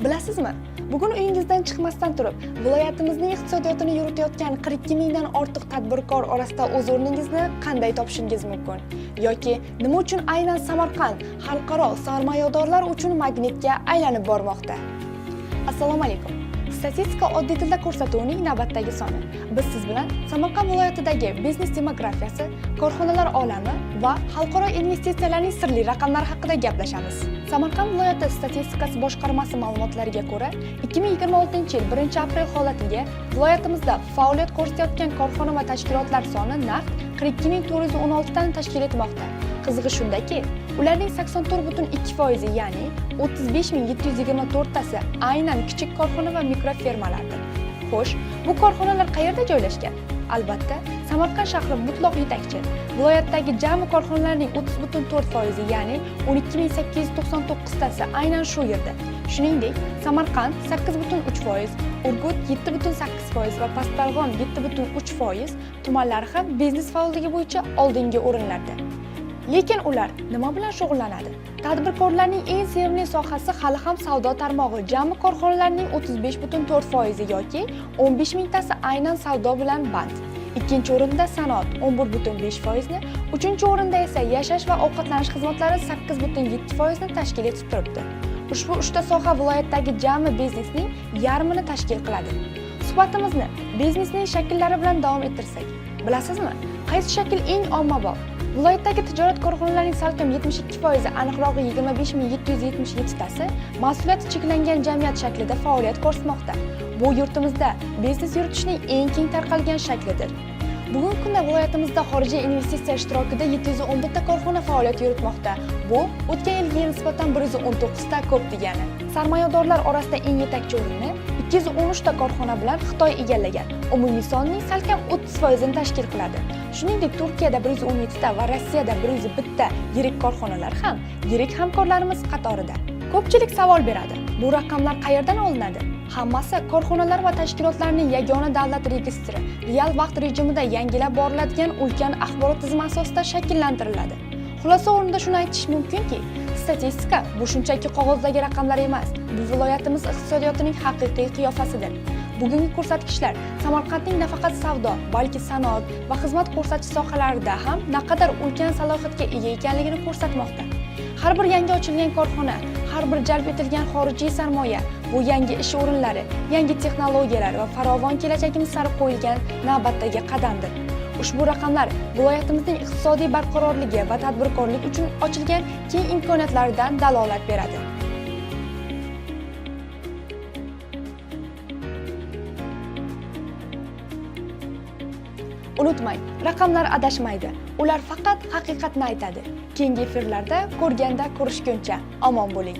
Bilasizmi, bugun uyingizdan chiqmasdan turib, viloyatimizning iqtisodiyotini yuritayotgan 42 mingdan ortiq tadbirkor orasida o'z o'rningizni qanday topishingiz mumkin? Yoki nima uchun aynan Samarqand xalqaro sarmoyadorlar uchun magnitga aylanib bormoqda? Assalomu alaykum. Statistika oddiy tilda ko'rsatuvining navbatdagi soni. Biz siz bilan Samarqand viloyatidagi biznes demografiyasi, korxonalar olami va xalqaro investitsiyalarning sirli raqamlari haqida gaplashamiz. Samarqand viloyati statistikasi boshqarmasi ma'lumotlariga ko'ra, 2026-yil 1-aprel holatiga viloyatimizda faoliyat ko'rsatayotgan korxona va tashkilotlar soni naqd 42 416 tani tashkil etmoqda. Qizig'i shundaki, ularning 84,2%, ya'ni 35 724 tasi aynan kichik korxona va mikrofermalardir. Xo'sh, bu korxonalar qayerda joylashgan? Albatta, Samarqand shahri mutlaq yetakchi. Viloyatdagi jami korxonalarning 30,4%, ya'ni 12 899 tasi aynan shu yerda. Shuningdek, Samarqand 8,3%, Urgut 7,8% va Pastdarg'om 7,3% tumanlari ham biznes faolligi bo'yicha oldingi o'rinlarda. Lekin ular nima bilan shug'ullanadi? Tadbirkorlarning eng sevimli sohasi hali ham savdo tarmog'i. Jami korxonalarning 35,4% yoki 15 mingtasi aynan savdo bilan band. Ikkinchi o'rinda sanoat 11,5 ni, uchinchi o'rinda esa yashash va ovqatlanish xizmatlari 8,7 ni tashkil etib turibdi. Ushbu uchta soha viloyatdagi jami biznesning yarmini tashkil qiladi. Suhbatimizni biznesning shakllari bilan davom ettirsak, bilasizmi, qaysi shakl eng ommabop? Viloyatdagi tijorat korxonalarining salkam 72%, aniqrog'i 25 777 tasi mas'uliyati cheklangan jamiyat shaklida faoliyat ko'rsatmoqda. Bu yurtimizda biznes yuritishning eng keng tarqalgan shaklidir. Bugungi kunda viloyatimizda xorijiy investitsiya ishtirokida 711 ta korxona faoliyat yuritmoqda. Bu o'tgan yilgiga nisbatan 119 ta ko'p degani. Sarmoyadorlar orasida eng yetakchi o'rinni 213 ta korxona bilan Xitoy egallagan. Umumiy sonning salkam 30% tashkil qiladi. Shuningdek, Turkiyada 117 ta va Rossiyada 101 ta yirik korxonalar ham yirik hamkorlarimiz qatorida. Ko'pchilik savol beradi: bu raqamlar qayerdan olinadi? Hammasi korxonalar va tashkilotlarning yagona davlat registri, real vaqt rejimida yangilab boriladigan ulkan axborot tizimi asosida shakllantiriladi. Xulosa o'rnida shuni aytish mumkinki, statistika bu shunchaki qog'ozdagi raqamlar emas, bu viloyatimiz iqtisodiyotining haqiqiy qiyofasidir. Bugungi ko'rsatkichlar Samarqandning nafaqat savdo, balki sanoat va xizmat ko'rsatish sohalarida ham naqadar ulkan salohiyatga ega ekanligini ko'rsatmoqda. Har bir yangi ochilgan korxona, har bir jalb etilgan xorijiy sarmoya bu yangi ish o'rinlari, yangi texnologiyalar va farovon kelajagimiz sari qo'yilgan navbatdagi qadamdir. Ushbu raqamlar viloyatimizning iqtisodiy barqarorligi va tadbirkorlik uchun ochilgan keng imkoniyatlaridan dalolat beradi. Unutmang, raqamlar adashmaydi. Ular faqat haqiqatni aytadi. Keyingi efirlarda ko'rganda ko'rishguncha omon bo'ling.